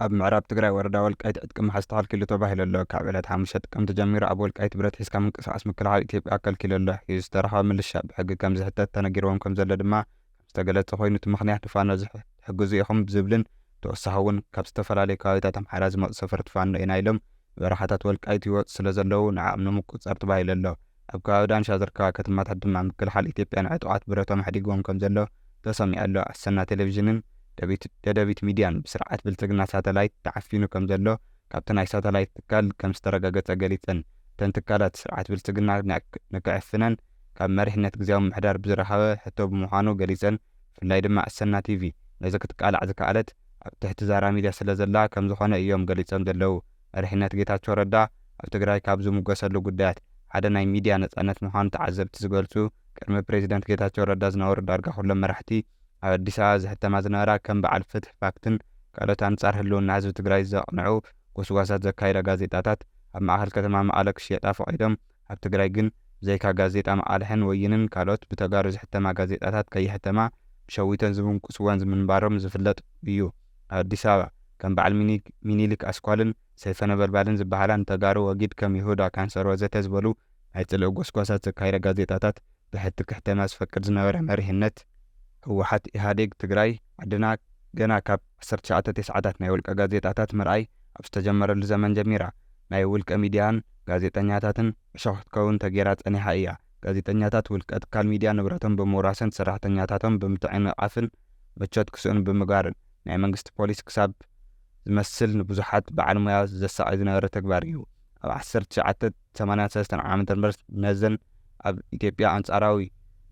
ኣብ ምዕራብ ትግራይ ወረዳ ወልቃይት ዕጥቂ ምሓዝ ተኸልኪሉ ተባሂሉ ኣሎ። ካብ ዕለት ሓሙሽተ ጥቅምቲ ጀሚሩ ኣብ ወልቃይት ብረት ሒዝካ ምንቅስቃስ ምክልኻል ኢትዮጵያ ከልኪሉ ኣሎ። ሒዙ ዝተረኸበ ምልሻ ብሕጊ ከም ዝሕተት ተነጊርዎም ከም ዘሎ ድማ ከም ዝተገለጸ ኮይኑ፣ እቲ ምኽንያት ንፋኖ ዝሕ-፣ ትሕግዙ ኢኹም ዝብልን ተወሳኺ እውን ካብ ዝተፈላለዩ ከባቢታት ኣምሓራ ዝመፁ ሰፈርቲ ፋኖ ኢና ኢሎም በረኻታት ወልቃይት ይወፁ ስለ ዘለዉ ንዓኦም ንምቁፅፃር ተባሂሉ ኣሎ። ኣብ ከባቢ ዳንሻ ዝርከባ ከተማታት ድማ ምክልኻል ኢትዮጵያ ንዕጡቓት ብረቶም ኣሕዲግዎም ከም ዘሎ ተሰሚዑ ኣሎ። ኣሰና ቴሌቪዥንን ደቢት-፣ ደደቢት ሚድያን ብስርዓት ብልጽግና ሳተላይት ተዓፊኑ ከም ዘሎ ካብቲ ናይ ሳተላይት ትካል ከም ዝተረጋገጸ ገሊጸን። እተን ትካላት ስርዓት ብልጽግና ንክ-፣ ንክዕፍነን ካብ መሪሕነት ግዝያዊ ምምሕዳር ብዝረኸበ ሕቶ ብምዃኑ ገሊጸን። ብፍላይ ድማ ኣሰና ቲቪ ነዚ ክትቃላዕ ዝከኣለት ኣብ ትሕቲ ዛራ ሚድያ ስለ ዘላ ከም ዝኾነ እዮም ገሊጾም ዘለዉ። መሪሕነት ጌታቸው ረዳ ኣብ ትግራይ ካብ ዝምጎሰሉ ጉዳያት ሓደ ናይ ሚድያ ነጻነት ምዃኑ ተዓዘብቲ ዝገልጹ፣ ቅድሚ ፕሬዚደንት ጌታቸው ረዳ ዝነበሩ ዳርጋ ኩሎም መራሕቲ ኣብ ኣዲስ ኣበባ ዝሕተማ ዝነበራ ከም በዓል ፍትሕ ፋክትን ካልኦት ኣንጻር ህልውና ህዝቢ ትግራይ ዘቕንዑ ጎስጓሳት ዘካይዳ ጋዜጣታት ኣብ ማእኸል ከተማ መቐለ ክሽየጣ ፈቒዶም፣ ኣብ ትግራይ ግን ብዘይካ ጋዜጣ መቓልሕን ወይንን ካልኦት ብተጋሩ ዝሕተማ ጋዜጣታት ከይሕተማ ብሸዊተን ዝምንቁስወን ምንባሮም ዝፍለጥ እዩ። ኣብ ኣዲስ ኣበባ ከም በዓል ሚኒ-፣ ሚኒሊክ ኣስኳልን ሰይፈ ነበልባልን ዝበሃላ ንተጋሩ ወጊድ ከም ይሁዳ ካንሰር ወዘተ ዝበሉ ናይ ጽልኢ ጎስጓሳት ዘካይዳ ጋዜጣታት ብሕቲ ክሕተማ ዝፈቅድ ዝነበረ መሪሕነት ህወሓት ኢህኣዴግ ትግራይ ዓድና ገና ካብ ዓሰርተ ትሽዓተ ተስዓታት ናይ ውልቀ ጋዜጣታት ምርኣይ ኣብ ዝተጀመረሉ ዘመን ጀሚራ ናይ ውልቀ ሚድያን ጋዜጠኛታትን ዕሾኽ ክትከውን ተገይራ ጸኒሓ እያ። ጋዜጠኛታት ውልቀ ትካል ሚድያ ንብረቶም ብምውራስን ሰራሕተኛታቶም ብምትዕንቓፍን ምቾት ክስእኑ ብምግባርን ናይ መንግስቲ ፖሊስ ክሳብ ዝመስል ንብዙሓት በዓል ሞያ ዘሳቒ ዝነበረ ተግባር እዩ። ኣብ ዓሰርተ ትሽዓተ ሰማንያን ሰለስተን ዓመተ ምህረት ነዘን ኣብ ኢትዮጵያ ኣንጻራዊ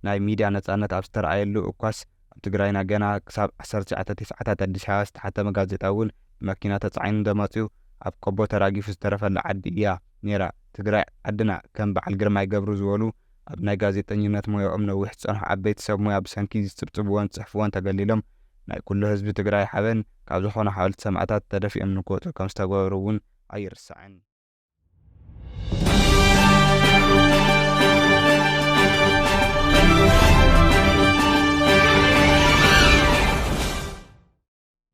ናይ ሚድያ ነጻነት ኣብ ዝተረኣየሉ እኳስ ኣብ ትግራይና ገና ክሳብ ዓሰርተ ትሽዓተ ተስዓታት ኣዲስ ኣበባ ዝተሓተመ ጋዜጣ እውን ብመኪና ተጻዒኑ እንደመጺኡ ኣብ ቆቦ ተራጊፉ ዝተረፈላ ዓዲ እያ ነይራ። ትግራይ ዓድና ከም በዓል ግርማይ ገብሩ ዝበሉ ኣብ ናይ ጋዜጠኝነት ሞያኦም ነዊሕ ዝጸንሑ ዓበይቲ ሰብ ሞያ ብሰንኪ ዝጽብጽብዎን ዝጽሕፍዎን ተገሊሎም ናይ ኩሉ ህዝቢ ትግራይ ሓበን ካብ ዝኾነ ሓወልቲ ሰማእታት ተደፊኦም ንክወጹ ከም ዝተገበሩ እውን ኣይርሳዕን።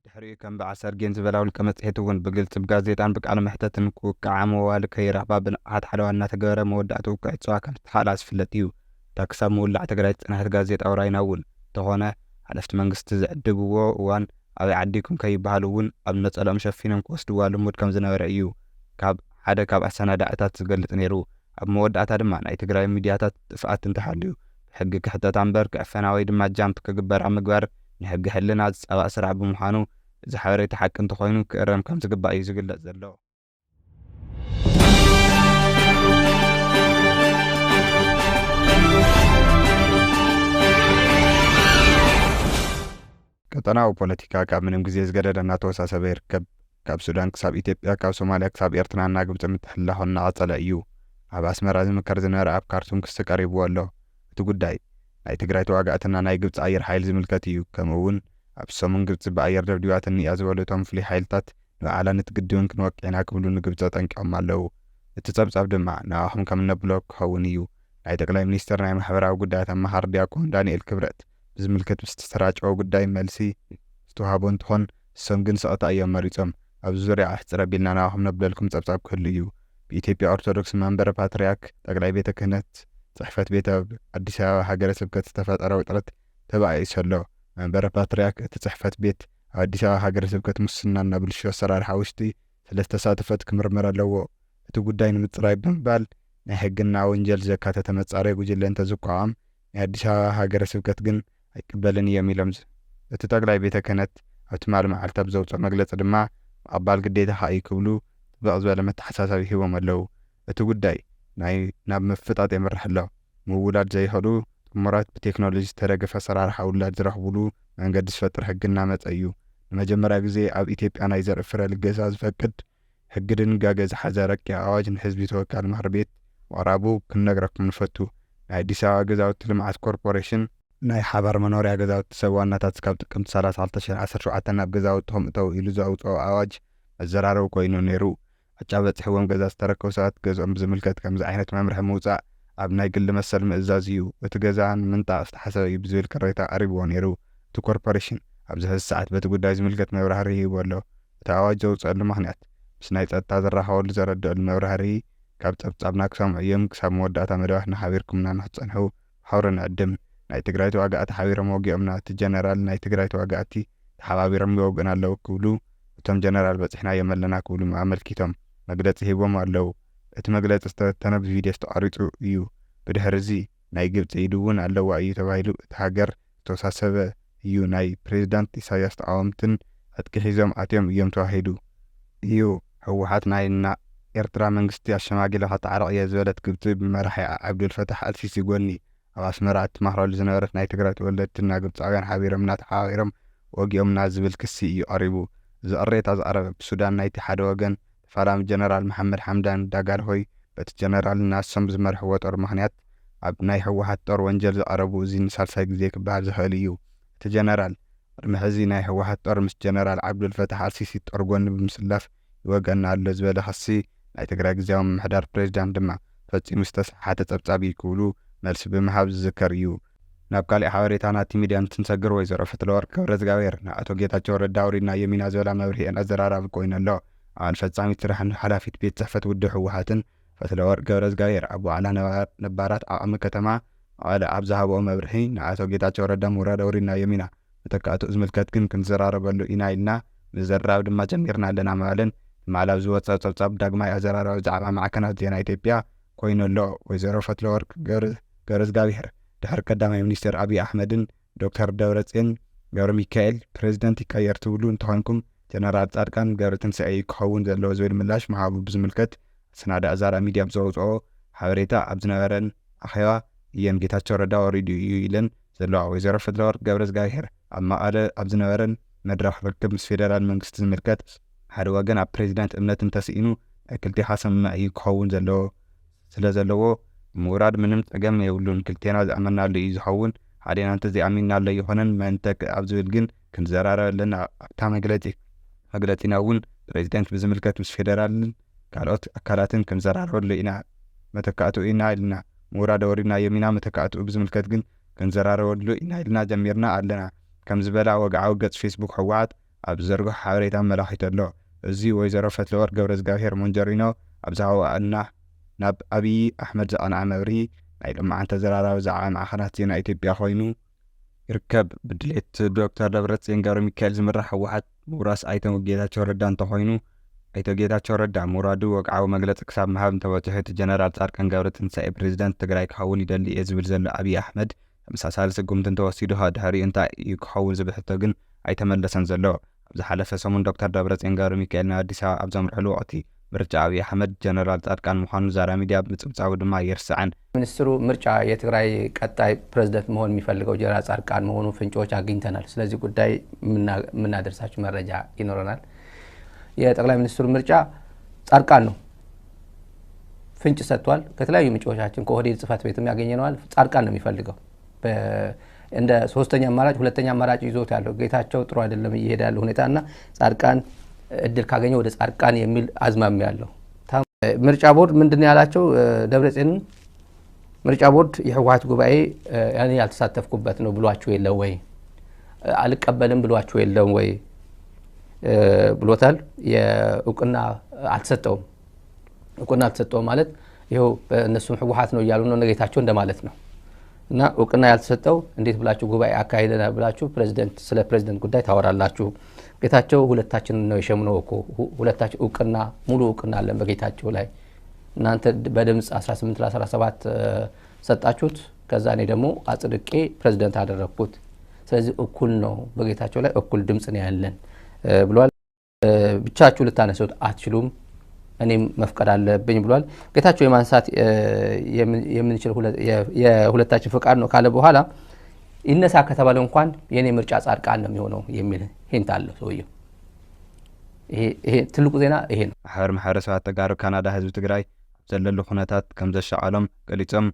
ድሕሪኡ ከም በዓል ሰርጌን ዝበላ ውልቀ መጽሔት እውን ብግልጺ ብጋዜጣን ብቃለ መሕተትን ክውቅዓ መዋሊ ከይረኽባ ብንቕሓት ሓለዋ እናተገበረ መወዳእትኡ ክዕጽዋ ከም ዝተኻእላ ዝፍለጥ እዩ። እታ ክሳብ ምውላዕ ትግራይ ዝጸንሐት ጋዜጣ ውራይና እውን እንተኾነ ሓለፍቲ መንግስቲ ዝዕድግዎ እዋን ኣበይ ዓዲኩም ከይበሃሉ እውን ኣብ ነጸልኦም ሸፊኖም ክወስድዋ ልሙድ ከም ዝነበረ እዩ ካብ ሓደ ካብ ኣሰናዳእታት ዝገልጽ ነይሩ። ኣብ መወዳእታ ድማ ናይ ትግራይ ሚድያታት ጥፍኣት እንተሃልዩ ብሕጊ ክሕተታ እምበር ክዕፈና ወይ ድማ ጃምፕ ክግበር ኣብ ምግባር ንሕጊ ሕልና ዝጻባእ ስራሕ ብምዃኑ እዚ ሓበሬታ ሓቂ እንተኾይኑ ክእረም ከም ዝግባእ እዩ ዝግለጽ ዘሎ። ቀጠናዊ ፖለቲካ ካብ ምንም ግዜ ዝገደደ እናተወሳሰበ ይርከብ። ካብ ሱዳን ክሳብ ኢትዮጵያ፣ ካብ ሶማልያ ክሳብ ኤርትራና ግብጺ ምትሕልላኹ እናቐጸለ እዩ። ኣብ ኣስመራ ዝምከር ዝነበረ ኣብ ካርቱም ክሲ ቀሪብዎ ኣሎ። እቲ ጉዳይ ናይ ትግራይ ተዋጋእትና ናይ ግብጺ ኣየር ሓይል ዝምልከት እዩ። ከምኡ እውን ኣብ ሰሙን ግብጺ ብኣየር ደብዲባትኒ እያ ዝበሉ እቶም ፍሉይ ሓይልታት ንባዕላ ንትግድብን ክንወቅዕ ኢና ክብሉ ንግብጺ ኣጠንቂቖም ኣለዉ። እቲ ጸብጻብ ድማ ንኣኹም ከም እነብሎ ክኸውን እዩ። ናይ ጠቅላይ ሚኒስተር ናይ ማሕበራዊ ጉዳያት ኣማኻሪ ዲያቆን ዳንኤል ክብረት ብዝምልከት ብዝተሰራጨወ ጉዳይ መልሲ ዝተዋህቦ እንትኾን፣ እሶም ግን ስቕታ እዮም መሪጾም። ኣብዚ ዙርያ ኣሕጽር ኣቢልና ንኣኹም ነብለልኩም ጸብጻብ ክህሉ እዩ። ብኢትዮጵያ ኦርቶዶክስ መንበረ ፓትርያርክ ጠቅላይ ቤተ ክህነት ጽሕፈት ቤት ኣብ ኣዲስ ኣበባ ሃገረ ስብከት ዝተፈጠረ ውጥረት ተባኢሱ ኣሎ። መንበረ ፓትርያርክ እቲ ጽሕፈት ቤት ኣብ ኣዲስ ኣበባ ሃገረ ስብከት ሙስናን ናብ ብልሹ ኣሰራርሓ ውሽጢ ስለ ዝተሳተፈት ክምርመር ኣለዎ። እቲ ጉዳይ ንምጽራይ ብምባል ናይ ሕግና ወንጀል ዘካተተ መጻረዪ ጉጅለ እንተዝቋቋም ናይ ኣዲስ ኣበባ ሃገረ ስብከት ግን ኣይቅበልን እዮም ኢሎም። ዝ-፣ እቲ ጠቅላይ ቤተ ክህነት ኣብ ትማሊ መዓልቲ ኣብ ዘውፅኦ መግለፂ ድማ ምቕባል ግዴታኻ እዩ ክብሉ ጥብቕ ዝበለ መተሓሳሰቢ ሂቦም ኣለዉ። እቲ ጉዳይ ናይ ናብ ምፍጣጥ የምርሕ ኣሎ። ምውላድ ዘይኽእሉ ጥሙራት ብቴክኖሎጂ ዝተደገፈ ኣሰራርሓ ውላድ ዝረኽብሉ መንገዲ ዝፈጥር ሕጊ እናመፀ እዩ። ንመጀመርያ ግዜ ኣብ ኢትዮጵያ ናይ ዘርኢ ፍረ ልገሳ ዝፈቅድ ሕጊ ድንጋገ ዝሓዘ ረቂቕ ኣዋጅ ንህዝቢ ተወካሊ ምኽሪ ቤት ምቕራቡ ክንነግረኩም ንፈቱ። ናይ ኣዲስ ኣበባ ገዛውቲ ልምዓት ኮርፖሬሽን ናይ ሓባር መኖርያ ገዛውቲ ሰብ ዋናታት ካብ ጥቅምቲ ሰላሳ ክልተ ሺሕ ዓሰርተ ሸውዓተ ናብ ገዛውትኹም እተው ኢሉ ዘውፅኦ ኣዋጅ መዘራረቢ ኮይኑ ነይሩ። ዕጫ በፂሕዎም ገዛ ዝተረከቡ ሰባት ገዝኦም ብዝምልከት ከምዚ ዓይነት መምርሒ ምውፃእ ኣብ ናይ ግሊ መሰል ምእዛዝ እዩ። እቲ ገዛ ንምንጣቕ ዝተሓሰበ እዩ ብዝብል ቅሬታ ቀሪብዎ ነይሩ። እቲ ኮርፖሬሽን ኣብዚ ሕዚ ሰዓት በቲ ጉዳይ ዝምልከት መብራህርሂ ሂቡ ኣሎ። እቲ ኣዋጅ ዘውፀሉ ምኽንያት ምስ ናይ ፀጥታ ዝራኸበሉ ዘረድእሉ መብራህርሂ ካብ ፀብፃብና ክሰምዑ እዮም። ክሳብ መወዳእታ መደባትና ሓቢርኩምና ንክትፀንሑ ብሓውሪ ንዕድም። ናይ ትግራይ ተዋጋእቲ ሓቢሮም ወጊኦምና፣ እቲ ጀነራል ናይ ትግራይ ተዋጋእቲ ተሓባቢሮም ይወግኡና ኣለዉ ክብሉ እቶም ጀነራል በፂሕናዮም ኣለና ክብሉ ኣመልኪቶም መግለፂ ሂቦም ኣለዉ። እቲ መግለፂ ዝተበተነ ብቪድዮ ዝተቐሪፁ እዩ። ብድሕሪ እዚ ናይ ግብፂ ኢድ እውን ኣለዋ እዩ ተባሂሉ። እቲ ሃገር ዝተወሳሰበ እዩ። ናይ ፕሬዚዳንት ኢሳያስ ተቓወምትን ዕጥቂ ሒዞም ኣትዮም እዮም ተባሂሉ እዩ። ህወሓት ናይ ና ኤርትራ መንግስቲ ኣሸማጊለ ከታዓርቕ እየ ዝበለት ግብፂ ብመራሒ ዓብዱልፈታሕ ኣልሲሲ ጎኒ ኣብ ኣስመራ እትመኽረሉ ዝነበረት ናይ ትግራይ ተወለድቲ እና ግብፃውያን ሓቢሮምና ተሓባቢሮም ወጊኦምና ዝብል ክሲ እዩ ቀሪቡ። እዚ ቅሬታ ዝቐረበ ብሱዳን ናይቲ ሓደ ወገን ተፋላሚ ጀነራል መሓመድ ሓምዳን ዳጋሎ ኾይ በቲ ጀነራል ናሶም ዝመርሕዎ ጦር ምኽንያት ኣብ ናይ ህወሓት ጦር ወንጀል ዝቐረቡ እዚ ንሳልሳይ ግዜ ክበሃል ዝኽእል እዩ። እቲ ጀነራል ቅድሚ ሕዚ ናይ ህወሓት ጦር ምስ ጀነራል ዓብዱልፈታሕ ኣልሲሲ ጦር ጎኒ ብምስላፍ ይወገና ኣሎ ዝበለ ክሲ ናይ ትግራይ ግዝያዊ ምምሕዳር ፕሬዚዳንት ድማ ፈጺሙ ዝተሰሓሓተ ጸብጻብ እዩ ክብሉ መልሲ ብምሃብ ዝዝከር እዩ። ናብ ካሊእ ሓበሬታ ናቲ ሚድያ እንትንሰግር ወይዘሮ ፈትለወርቅ ገብረዝጋብሔር ንኣቶ ጌታቸው ረዳ ኣውሪድናዮም ኢና ዝበላ መብርሂኤን ኣዘራራቢ ኮይኑ ኣሎ። ኣባል ፈጻሚት ስራሕን ሓላፊት ቤት ጽሕፈት ውድብ ህወሓትን ፈትለወርቅ ገብረዝጋብሔር ኣብ ዋዕላ ነባራት ዓቕሚ ከተማ መቐለ ኣብ ዝሃብኦ መብርሂ ንኣቶ ጌታቸው ረዳ ምውራድ ኣውሪድናዮም ኢና፣ መተካእትኡ ዝምልከት ግን ክንዘራረበሉ ኢና ኢልና ምዝርራብ ድማ ጀሚርና ኣለና ምባለን ትማል ኣብ ዝወፀ ፀብፃብ ዳግማይ ኣዘራራቢ ዛዕባ ማዕከናት ዜና ኢትዮጵያ ኮይኑ ኣሎ። ወይዘሮ ፈትለወርቅ ገብረዝጋብሔር ድሕሪ ቀዳማይ ሚኒስትር ኣብይ ኣሕመድን ዶክተር ደብረፅዮን ገብረሚካኤል ፕሬዚደንት ይቀየር ትብሉ እንተኾንኩም ጀነራል ፃድቃን ገብረትንሳኤ እዩ ክኸውን ዘለዎ ዝብል ምላሽ ምሃቡ ብዝምልከት ሰናዳ ኣዛራ ሚድያ ብዘውፅኦ ሓበሬታ ኣብ ዝነበረን ኣኼባ እየን ጌታቸው ረዳ ወሪዱ እዩ ኢለን ዘለዋ ወይዘሮ ፈትለወርቅ ገብረዝጋብሔር ኣብ መቐለ ኣብ ዝነበረን መድረኽ ርክብ ምስ ፌደራል መንግስቲ ዝምልከት ሓደ ወገን ኣብ ፕሬዚዳንት እምነት እንተስኢኑ ናይ ክልቴኻ ስምምዕ እዩ ክኸውን ዘለዎ ስለ ዘለዎ ምውራድ ምንም ፀገም የብሉን። ክልቴና ዝኣመናሉ እዩ ዝኸውን። ሓዴና እንተዘይኣሚንናሉ ኣይኾነን። መን ይተክእ ኣብ ዝብል ግን ክንዘራረብ ኣለና። ኣብታ መግለፂ መግለፂና እውን ፕሬዚደንት ብዝምልከት ምስ ፌደራልን ካልኦት ኣካላትን ክንዘራረበሉ ኢና። መተካእትኡ ኢና ኢልና ምውራድ ኣወሪድናዮም ኢና። መተካእትኡ ብዝምልከት ግን ክንዘራረበሉ ኢና ኢልና ጀሚርና ኣለና ከም ዝበላ ወግዓዊ ገፅ ፌስቡክ ህወሓት ኣብ ዝዘርግሖ ሓበሬታ ኣመላኺቱ ኣሎ። እዚ ወይዘሮ ፈትለወርቅ ገብረዝጋብሔር ሞንጀሪኖ ኣብ ዝሃብኦ እና ናብ ኣብዪ ኣሕመድ ዘቐንዐ መብርሂ ናይ ሎማዓንቲ ተዘራራቢ ዛዕባ ማዕኸናት ዜና ኢትዮጵያ ኮይኑ ይርከብ። ብድሌት ዶክተር ደብረፅዮን ገብረሚካኤል ዝምራሕ ህወሓት ምውራስ ኣይተ ጌታቸው ረዳ እንተኾይኑ ኣይተ ጌታቸው ረዳ ምውራዱ ወግዓዊ መግለፂ ክሳብ ምሃብ እንተበፂሑ እቲ ጀነራል ፃድቃን ገብረትንሳኤ ፕሬዚዳንት ትግራይ ክኸውን ይደሊ እየ ዝብል ዘሎ ኣብዪ ኣሕመድ ተመሳሳሊ ስጉምቲ እንተወሲዱ ኸ ድሕሪኡ እንታይ እዩ ክኸውን ዝብል ሕቶ ግን ኣይተመለሰን ዘሎ። ኣብ ዝሓለፈ ሰሙን ዶክተር ደብረፅዮን ገብረሚካኤል ናብ ኣዲስ ኣበባ ኣብ ዘምርሕሉ ወቕቲ ምርጫ ኣብዪ ኣሕመድ ጀነራል ፃድቃን ምዃኑ ዛራ ሚድያ ምፅብፃቡ ድማ ኣይርሳዕን። ሚኒስትሩ ምርጫ የትግራይ ቀጣይ ፕሬዚደንት መሆን የሚፈልገው ጀነራል ፃድቃን መሆኑ ፍንጮች አግኝተናል። ስለዚህ ጉዳይ የምናደርሳችሁ መረጃ ይኖረናል። የጠቅላይ ሚኒስትሩ ምርጫ ፃድቃን ነው ፍንጭ ሰጥቷል። ከተለያዩ ምንጮቻችን ከኦህዴድ ጽህፈት ቤትም ያገኘነዋል። ጻድቃን ነው የሚፈልገው። እንደ ሶስተኛ አማራጭ ሁለተኛ አማራጭ ይዞት ያለው ጌታቸው ጥሩ አይደለም እየሄደ ያለው ሁኔታ እና ጻድቃን እድል ካገኘ ወደ ጻድቃን የሚል አዝማሚያ አለው። ምርጫ ቦርድ ምንድን ያላቸው ደብረጽዮንን ምርጫ ቦርድ የህወሀት ጉባኤ ያኔ ያልተሳተፍኩበት ነው ብሏችሁ የለ ወይ? አልቀበልም ብሏችሁ የለም ወይ ብሎታል። የእውቅና አልተሰጠውም። እውቅና አልተሰጠውም ማለት ይኸው እነሱም ህወሓት ነው እያሉ ነው እነ ጌታቸው እንደማለት ነው። እና እውቅና ያልተሰጠው እንዴት ብላችሁ ጉባኤ አካሂደናል ብላችሁ ፕሬዚደንት ስለ ፕሬዚደንት ጉዳይ ታወራላችሁ? ጌታቸው ሁለታችን ነው የሸምነው እኮ ሁለታችን እውቅና ሙሉ እውቅና አለን በጌታቸው ላይ። እናንተ በድምፅ አስራ ስምንት ለአስራ ሰባት ሰጣችሁት፣ ከዛ እኔ ደግሞ አጽድቄ ፕሬዚደንት አደረግኩት። ስለዚህ እኩል ነው በጌታቸው ላይ እኩል ድምፅ ነው ያለን ብሏል። ብቻችሁ ልታነሱት አትችሉም፣ እኔም መፍቀድ አለብኝ ብሏል። ጌታቸው የማንሳት የምንችል የሁለታችን ፍቃድ ነው ካለ በኋላ ይነሳ ከተባለ እንኳን የኔ ምርጫ ጻድቃን ነው የሚሆነው የሚል ሂንት አለው ሰውየው። ይሄ ትልቁ ዜና ይሄ ነው። ማሕበር ማሕበረሰባት ተጋሩ ካናዳ ህዝቢ ትግራይ ኣብ ዘለሉ ኩነታት ከም ዘሻቐሎም ገሊፆም።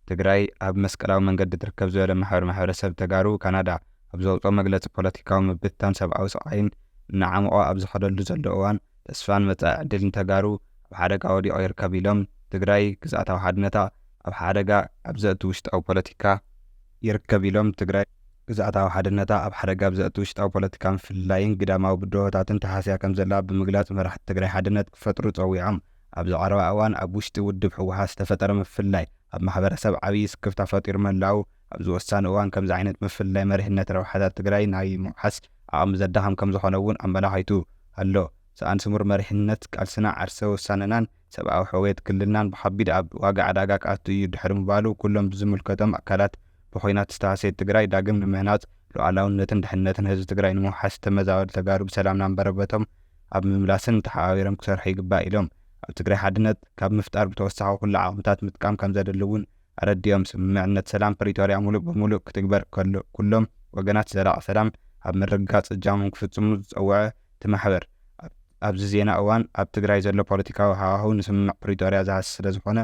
ትግራይ ኣብ መስቀላዊ መንገዲ ትርከብ ዝበለ ማሕበር ማሕበረሰብ ተጋሩ ካናዳ ኣብ ዘውፅኦ መግለፂ ፖለቲካዊ ምብትታን ሰብኣዊ ስቓይን እናዓመቖ ኣብ ዝኸደሉ ዘሎ እዋን ተስፋን መፃኢ ዕድልን ተጋሩ ኣብ ሓደጋ ወዲቑ ይርከብ ኢሎም። ትግራይ ግዝኣታዊ ሓድነታ ኣብ ሓደጋ ኣብ ዘእቱ ውሽጣዊ ፖለቲካ ይርከብ ኢሎም። ትግራይ ግዝኣታዊ ሓድነታ ኣብ ሓደጋ ብዘእቱ ውሽጣዊ ፖለቲካዊ ምፍልላይን ግዳማዊ ብድሆታትን ተሃስያ ከም ዘላ ብምግላጽ፣ መራሕቲ ትግራይ ሓድነት ክፈጥሩ ጸዊዖም። ኣብዚ ቀረባ እዋን ኣብ ውሽጢ ውድብ ህወሓት ዝተፈጠረ ምፍልላይ ኣብ ማሕበረሰብ ዓብዪ ስክፍታ ፈጢሩ ምህላዉ፣ ኣብዚ ወሳኒ እዋን ከምዚ ዓይነት ምፍልላይ መሪሕነት ረብሓታት ትግራይ ናይ ምውሓስ ዓቕሚ ዘዳኽም ከም ዝኾነ እውን ኣመላኺቱ ኣሎ። ሰኣን ስሙር መሪሕነት ቃልስና ዓርሰ ውሳነናን ሰብኣዊ ሕውየት ክልልናን ብኸቢድ ኣብ ዋጋ ዕዳጋ ክኣቱ እዩ ድሕሪ ምባሉ፣ ኩሎም ዝምልከቶም ኣካላት ብኹናት ዝተሃሰየት ትግራይ ዳግም ንምህናፅ፣ ሉዓላውነትን ድሕነትን ህዝቢ ትግራይ ንምውሓስ፣ ተመዛበልቲ ተጋሩ ብሰላም ናብ መረበቶም ኣብ ምምላስን ተሓባቢሮም ክሰርሑ ይግባእ ኢሎም። ኣብ ትግራይ ሓድነት ካብ ምፍጣር ብተወሳኺ ኩሉ ዓቕምታት ምጥቃም ከም ዘድሊ እውን ኣረዲኦም። ስምምዕነት ሰላም ፕሪቶርያ ሙሉእ ብሙሉእ ክትግበር ከሎ፣ ኩሎም ወገናት ዘላቒ ሰላም ኣብ ምርግጋፅ እጃሞም ክፍፅሙ ዝፀወዐ እቲ ማሕበር፣ ኣብ-፣ ኣብዚ ዜና እዋን ኣብ ትግራይ ዘሎ ፖለቲካዊ ሃዋህው ንስምምዕ ፕሪቶርያ ዝሃስስ ስለ ዝኾነ፣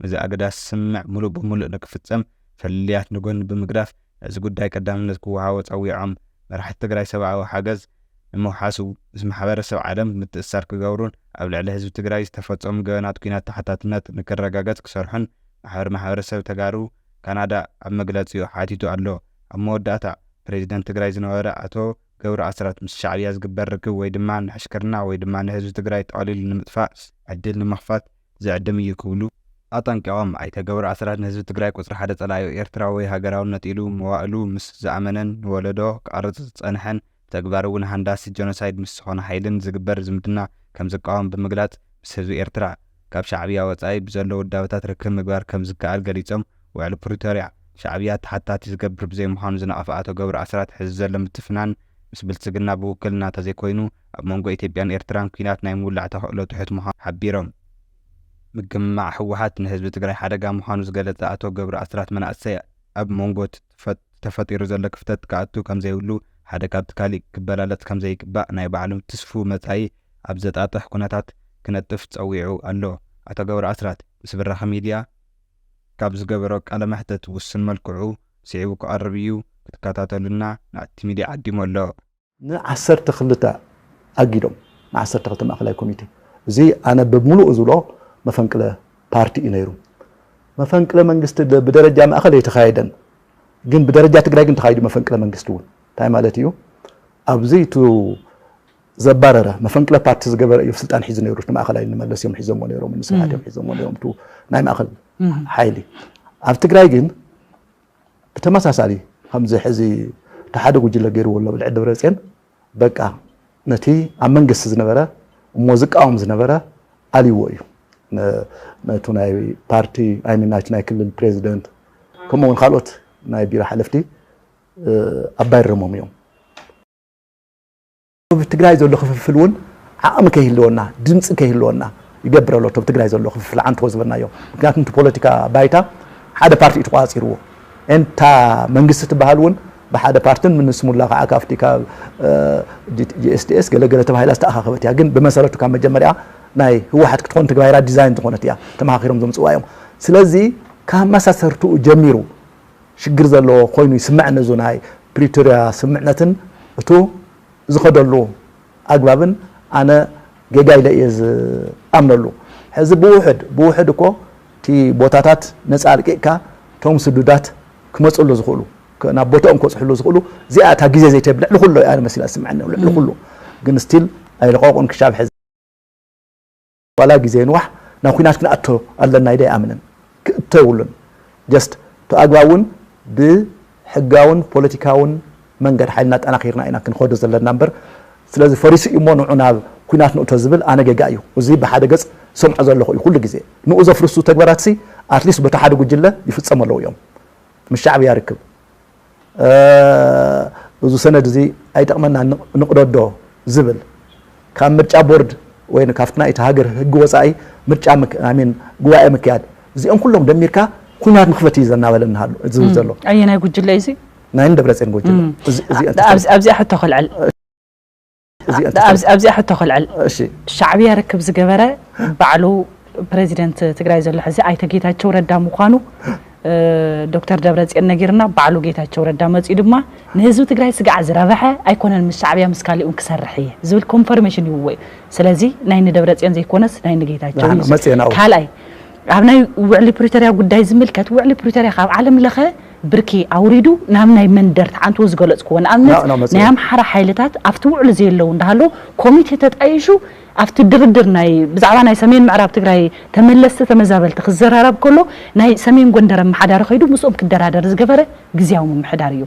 እዚ ኣገዳሲ ስምምዕ ሙሉእ ብሙሉእ ንክፍፀም ፍልልያት ንጎኒ ብምግዳፍ፣ ነዚ ጉዳይ ቀዳምነት ክወሃቦ ጸዊዖም። መራሕቲ ትግራይ ሰብኣዊ ሓገዝ ንምውሓስ ምስ ማሕበረሰብ ዓለም ምትእስሳር ክገብሩን ኣብ ልዕሊ ህዝቢ ትግራይ ዝተፈጸሙ ገበናት ኲናት ተሓታትነት ንክረጋገጽ ክሰርሑን ማሕበር ማሕበረሰብ ተጋሩ ካናዳ ኣብ መግለጺኡ ሓቲቱ ኣሎ። ኣብ መወዳእታ፣ ፕሬዚደንት ትግራይ ዝነበረ ኣቶ ገብሩ ኣስራት ምስ ሻዕብያ ዝግበር ርክብ ወይ ድማ ንዕሽክርና ወይ ድማ ንህዝቢ ትግራይ ጠቕሊሉ ንምጥፋእ ዕድል ንምኽፋት ዝዕድም እዩ ክብሉ ኣጠንቂቖም። ኣይተ ገብሩ ኣስራት ንህዝቢ ትግራይ ቁፅሪ ሓደ ፀላኢ ኤርትራ ወይ ሃገራውነት ኢሉ መዋእሉ ምስ ዝኣመነን ንወለዶ ክቐርፅ ዝፀንሐን ብተግባር እውን ሃንዳሲ ጀኖሳይድ ምስ ዝኾነ ሓይልን ዝግበር ዝምድና ከም ዝቃወም ብምግላፅ፣ ምስ ህዝቢ ኤርትራ ካብ ሻዕብያ ወፃኢ ብዘሎ ውዳበታት ርክብ ምግባር ከም ዝከኣል ገሊፆም። ውዕሊ ፕሪቶርያ ሻዕብያ ተሓታቲ ዝገብር ብዘይምዃኑ ዝነቐፈ ኣቶ ገብሩ ኣስራት፣ ሕዚ ዘሎ ምትፍናን ምስ ብልፅግና ብውክልና እንተዘይኮይኑ ኣብ መንጎ ኢትዮጵያን ኤርትራን ኲናት ናይ ምውላዕ ተኽእሎ ትሑት ምዃኑ ሓቢሮም። ምግምማዕ ህወሓት ንህዝቢ ትግራይ ሓደጋ ምዃኑ ዝገለጸ ኣቶ ገብሩ ኣስራት፣ መናእሰይ ኣብ መንጎ እቲ ተፈ-፣ ተፈጢሩ ዘሎ ክፍተት ክኣቱ ከም ዘይብሉ፣ ሓደ ካብቲ ካሊእ ክበላለጽ ከም ዘይግባእ ናይ ባዕሉ ትስፉው መጻኢ ኣብ ዘጣጥሕ ኩነታት ክነጥፍ ጸዊዑ ኣሎ። ኣቶ ገብሩ ኣስራት ምስ ብራኸ ሚድያ ካብ ዝገበሮ ቃለ መሕትት ውሱን መልክዑ ስዒቡ ክቐርብ እዩ፣ ክትከታተሉና ናቲ ሚድያ ዓዲሙ ኣሎ። ንዓሰርተ ክልተ ኣጊዶም፣ ንዓሰርተ ክልተ ማእኸላይ ኮሚቴ። እዚ ኣነ ብምሉኡ ዝብሎ መፈንቅለ ፓርቲ እዩ ነይሩ። መፈንቅለ መንግስቲ ደ-፣ ብደረጃ ማእኸል ኣይተኻየደን፣ ግን ብደረጃ ትግራይ ግን ተኻይዱ መፈንቅለ መንግስቲ እውን። እንታይ ማለት እዩ? ኣብዚ እቱ ዘባረረ መፈንቅለ ፓርቲ ዝገበረ እዩ ስልጣን ሒዙ ነይሩ። እቲ ማእኸላይ ንመለስ እዮም ሒዞሞ ነይሮም፣ ንስብሓት እዮም ሒዞሞ ነይሮም፣ እቱ ናይ ማእኸል ሓይሊ። ኣብ ትግራይ ግን ብተመሳሳሊ ከምዚ ሕዚ እቲ ሓደ ጉጅለ ገይርዎ ኣሎ ብልዒ ደብረፅዮን፣ በቃ ነቲ ኣብ መንግስቲ ዝነበረ እሞ ዝቃወም ዝነበረ ኣልይዎ እዩ። ነ-፣ ነቱ ናይ ፓርቲ፣ ኣይ ሚን፣ ናይቲ ናይ ክልል ፕሬዚደንት፣ ከምኡ እውን ካልኦት ናይ ቢሮ ሓለፍቲ፣ እ፣ ኣባሪሮሞም እዮም። ኣብ ትግራይ ዘሎ ክፍፍል እውን ዓቕሚ ከይህልወና፣ ድምፂ ከይህልወና ይገብር ኣሎ። ኣብ ትግራይ ዘሎ ክፍፍል ዓንቶ ዝበልናዮ። ምክንያቱ እቲ ፖለቲካ ባይታ ሓደ ፓርቲ እዩ ተቋፂርዎ። እንታ መንግስቲ ትበሃል እውን ብሓደ ፓርትን ምን ስሙላ ከዓ ካብቲ ካብ፣ እ፣ ጂ-፣ ጂ ኤስ ዲ ኤስ ገለገለ ተባሂላ ዝተኣኻኸበት እያ። ግን ብመሰረቱ ካብ መጀመሪያ ናይ ህወሓት ክትኾን ተግባይራ ዲዛይን ዝኾነት እያ። ተመኻኺሮም ዘምፅዋ እዮም። ስለዚ ካብ መሳሰርትኡ ጀሚሩ ሽግር ዘለዎ ኮይኑ ይስምዐኒ። እዚ ናይ ፕሪቶርያ ስምምዕነትን እቱ ዝኸደሉ ኣግባብን ኣነ ጌጋ ኢለ እየ ዝኣምነሉ። ሕዚ ብውሕድ፣ ብውሕድ እኮ እቲ ቦታታት ነፃ ኣልቂቕካ እቶም ስዱዳት ክመፅሉ ዝኽእሉ፣ ክ-፣ ናብ ቦታኦም ክበፅሕሉ ዝኽእሉ፣ እዚኣ እታ ግዜ ዘይተብል ልዕሊ ኩሉ እያ መሲላ ዝስምዐኒ፣ ልዕሊ ኩሉ። ግን ስቲል ኣይለቐቑን ክሻብ ሕዚ። ዋላ ግዜ ንዋሕ ናብ ኲናት ክንኣቶ ኣለና ኢለ ኣይኣምንን። ክእቶ የብሉን። ጀስት እቲ ኣግባብ እውን ብሕጋውን ፖለቲካውን መንገድ ሓይልና ኣጠናኺርና ኢና ክንኸዶ ዘለና እምበር፣ ስለዚ ፈሪሱ እዩ እሞ ንዑ ናብ ኲናት ንእቶ ዝብል ኣነ ጌጋ እዩ። እዚ ብሓደ ገጽ ሰምዖ ዘለኹ እዩ ኩሉ ግዜ። ንኡ ዘፍርሱ ተግባራትሲ ኣትሊስት በቲ ሓደ ጉጅለ ይፍጸሙ ኣለዉ እዮም። ምስ ሻዕብያ ርክብ፣ እ፣ እዚ ሰነድ እዚ ኣይጠቕመና ንቕ-፣ ንቕደዶ ዝብል፣ ካብ ምርጫ ቦርድ ወይ ካብቲ ናይቲ ሃገር ህጊ ወጻኢ ምርጫ ምክ-፣ ኣይ ሚን፣ ጉባኤ ምክያድ፣ እዚኦም ኩሎም ደሚርካ ኩናት ንኽፈት እዩ ዘናበለና ኣሎ፣ ዝብል እም፣ ዘሎ። ኣየናይ ጉጅለ እዩ እዚ? ናይ ደብረጽዮን ጉጅለ። እም። እዚ፣ እዚ ኣ-፣ ኣብዚ፣ ኣብዚኣ ሕቶ ከልዕል። እዚ ኣንተ ኣብዚ፣ ኣብዚኣ ሕቶ ከልዕል። እሺ። ሻዕብያ ርክብ ዝገበረ ባዕሉ ፕሬዚደንት ትግራይ ዘሎ ሕዚ ኣይተ ጌታቸው ረዳ ምዃኑ፣ እ፣ ዶክተር ደብረጽዮን ነጊርና፣ ባዕሉ ጌታቸው ረዳ መጺኡ ድማ ንህዝቢ ትግራይ ስጋዕ ዝረብሐ ኣይኮነን፣ ምስ ሻዕብያ ምስ ካሊኡን ክሰርሕ እየ ዝብል ኮንፈርሜሽን ይህብዎ እዩ። ስለዚ ናይ ንደብረጽዮን ዘይኮነስ ናይ ንጌታቸው እዩ። መጺኤ ናብኡ። ካልኣይ፣ ኣብ ናይ ውዕሊ ፕሪቶርያ ጉዳይ ዝምልከት፣ ውዕሊ ፕሪቶርያ ካብ ዓለም ለኸ ብርኪ ኣውሪዱ ናብ ናይ መንደር ተዓንትዎ ዝገለጽክዎ ንኣብነት ናይ ኣምሓራ ሓይልታት ኣብቲ ውዕሉ ዘየለዉ እንዳሃለዉ ኮሚቴ ተጣይሹ ኣብቲ ድርድር ናይ ብዛዕባ ናይ ሰሜን ምዕራብ ትግራይ ተመለስቲ ተመዛበልቲ ክዘራረብ ከሎ ናይ ሰሜን ጎንደር ኣመሓዳሪ ከይዱ ምስኦም ክደራደር ዝገበረ ግዝያዊ ምምሕዳር እዩ።